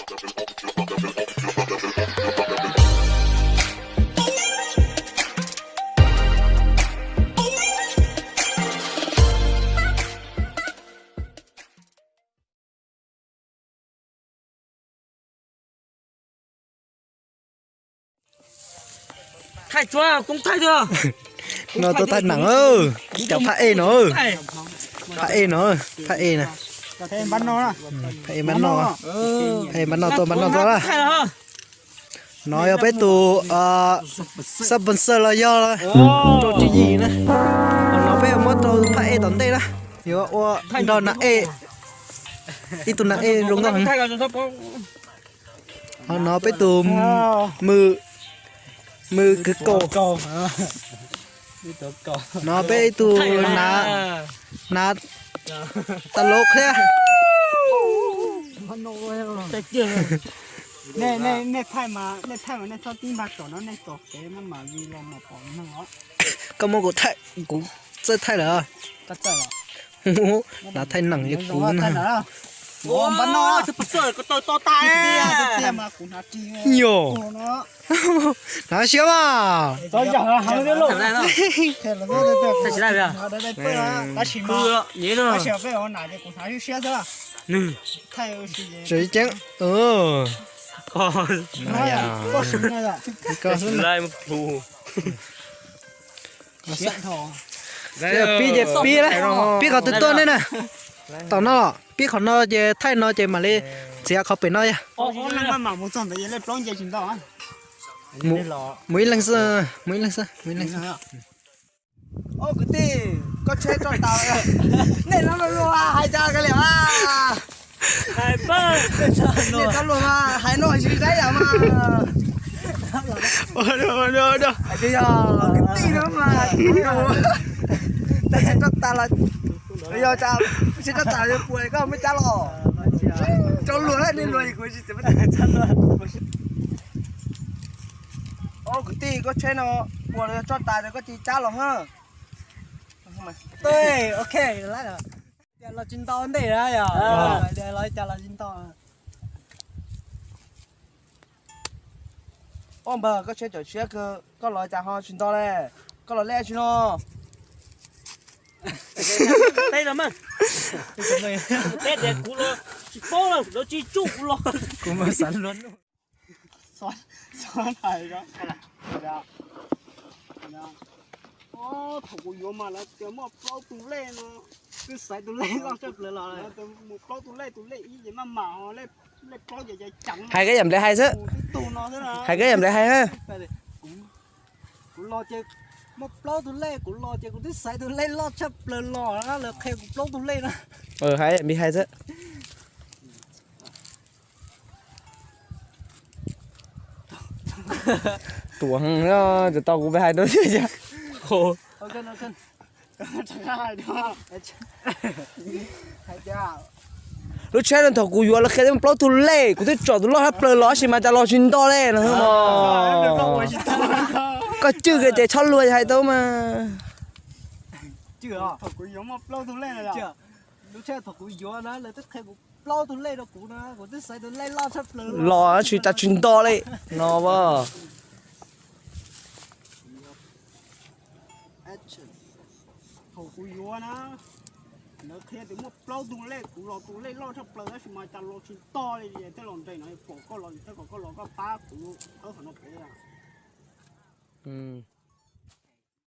Thaij tsuav koob thaij. No tuaj thaij neem, cov phab ej no, phab ej no, phab ej na, phab ej npab no, phab ej npab no tuaj, npab no tuaj na. No yog peb tus xab pos xawj los yog rau tswv yim na. No peb muab rau phab ej tom ntej na, yuav ua nrog nas ej, ib tug nas ej zoo nkauj heev. Ho no peb tus mws, mws kwv kaus. No peb ib tug nav, nav tas laub qhiab. Nej thaij mas nej txhob tib npag tom no, nej tom kev no mam li los mam pom neeg os. Koj muab kuv thaij, kuv txawj thaij lawm. Nav thaij neem li kuv na. Npab no, npab no. Yog, hnav siab mas. Txhob yam heev thiab lauj. Tsis tau, tsis tau. Tseem ceeb. Pib ces pib, pib qhov twg tuaj nej na. Tom no, pib qhov no ces thaij no ces mam li txiav qhov pem no yog. Mus ib leeg xwb, mus ib leeg xwb, mus ib leeg xwb. Kwv tij, koj tsheb tso tas, nej no luag hais cas li a? Nej txhob luag mas hais no tsis dai yam mas. Yog kwv tij no mas, tsheb tso tas los, yog tsheb tso tas los puas koj muab cab los? Tso luag, nej luag kuv tsis txiav. Kwv tij, koj tsheb no puas tso tas koj cia cab los na. Los tsis ntau ntej na yog, los cas los tsis ntau. Ob npawg, koj tsheb cawm siab kawg, koj los cas ho tsis nto le? Koj los lej tsis no? Teb tias kuv los tsis paub lawm, lawv tsis tsuj kuv los. Kuv mas xav luag. Thaum kuv yuav mas lawv tias muaj plaub tus lej no, twb xaiv tus lej loj tshaj plaws los. Mus plaub tus lej, tus lej ib ces maj mam, lej plaub ces ceev. Hais koj yam nplej hais xwb. Hais koj yam nplej hais. Kuv los ces muaj plaub tus lej, kuv los ces kuv twb xaiv tus lej loj tshaj plaws los na, lawv qhia kuv plaub tus lej na. Hais yam nplej hais xwb. Tuam heev, tau kuv peb hais rau thiab. Lub tsheb no thaum kuv yuav lawv qhia tias muaj plaub tug lej, kuv twb tsom tus loj tshaj plaws los tab sis mas cas los tsis nto li no. Koj cwj kiag ces txhob luag hais tau mas. Lub tsheb thaum kuv yuav na lawv twb qhia kuv plaub tug lej rau kuv na, kuv twb xaiv tus lej loj tshaj plaws los tsis tas tsis nto li no as. Thaum kuv yuav na, lawv qhia tias muaj plaub tug lej, kuv los tus lej loj tshaj plaws tab sis mas cas los tsis nto li, thiaj los nres no pom koj los thiab kom koj los koj pab kuv khawb qhov no pem.